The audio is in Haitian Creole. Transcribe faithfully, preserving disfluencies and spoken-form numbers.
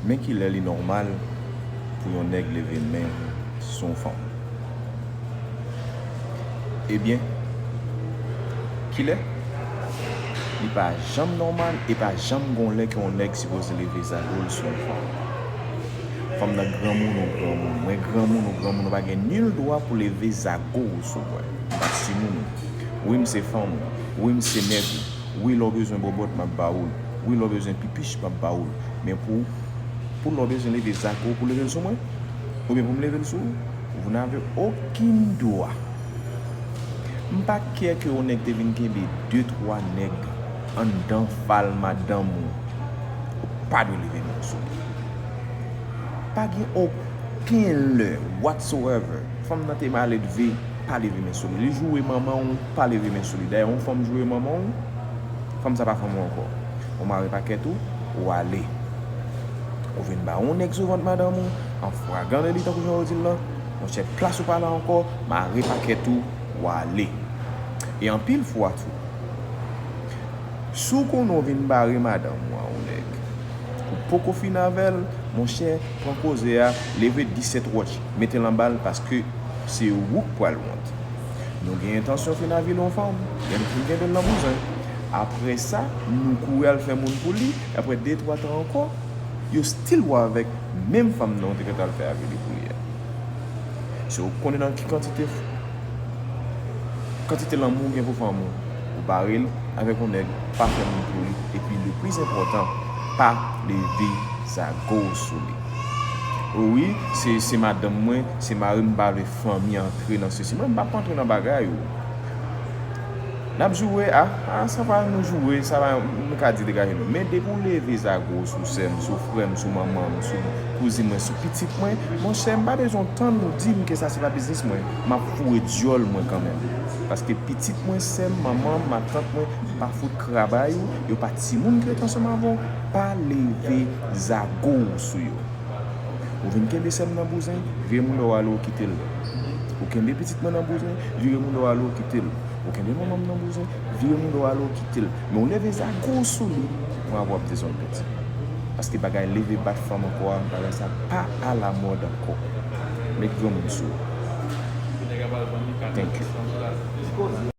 Men kilè li nòmal pou yon nèg leve men sou yon fanm? Ebyen, kilè? Li pa janm nòmal e pa janm gon lè ke yon nèg sipoze leve zago l sou yon fanm. Fanm nan granmoun ou granmoun, mwen granmoun ou granmoun, ou pa gen nil dwa pou leve zago w sou mwen. M pa timoun ou. Wi, m se fanm ou. Wi, m se nèg ou. Wi, lè w bezwen bòbòt, m ap ba ou l. Wi, lè w bezwen pipich, m ap ba ou l. Men pou, pou lè w bezwen leve zago w pou leve l sou mwen, oubyen pou m leve l sou ou, vous n'avez aucun droit. M pa kè ke yon nèg te vin kenbe de, twa nèg anndan fal madanm ou, ou pa dwe leve men w sou li. Pa gen okenn lè whatsoever fanm nan te maledve, pa leve men sou li. Li joure manman w, pa leve men sou li. Dayè, yon fanm joure manman w, fanm sa pa fanm ou ankò. Ou mare pakèt ou, ou ale. Ou vin ba yon nèg sou vant madanm ou, an fwagan deli tankou jan yo di l lan, monchè, plas ou pa la ankò, mare pakèt ou, ou ale. E anpil fwa tou, si w konnen w vin bare madanm ou a yon nèg, ou poko fin avè l, monchè, pran koze a, leve disèt wòch, mete l anba l, paske se ou k pral wont. Nou gen entansyon fin avili yon fanm, lè nou fin kenbe l nan bouzen. Apre sa, nou kouri al fè moun pou li, apre de, twa tan ankò, yo still wè avèk menm fanm nan ou te gentan al fè avili pou li a. Si w konnen nan ki kantite, kantite lanmou w gen pou fanm ou, ou bare l avèk yon nèg, pa fè moun pou li, epi le plis enpòtan, pa leve zago w sou li. Wi, se, se madanm mwen, se mari m, m pa vle fanmi antre nan sesi. Mwen, m p ap antre nan bagay ou. N ap joure, a, a, sa pa nou joure, sa pa nou ka di degaje nou. Men depi w leve zago w sou sè m, sou frè m, sou manman m, sou kouzin mwen, sou pitit mwen, monchè, m pa bezwen w tann ou di m ke sa se pa biznis mwen. M ap foure dyòl mwen kanmenm. Paske pitit mwen, sè m, manman m, matant mwen, pa fout krabay ou, yo pa timoun ki ret ansanm avè w, pa leve zago w sou yo. Ou vin kenbe sè m nan bouzen, vire mouda w ale, ou kite l. Ou kenbe pitit mwen nan bouzen, vire mouda w ale, ou kite l. Ou kenbe manman m nan bouzen, vire mouda w ale, ou kite l. Men ou leve zago w sou li, mwen ap w ap dezòd piti. Paske bagay leve bat fanm ankò a, bagay sa pa alamòd ankò. Met granmoun sou ou. Thank you.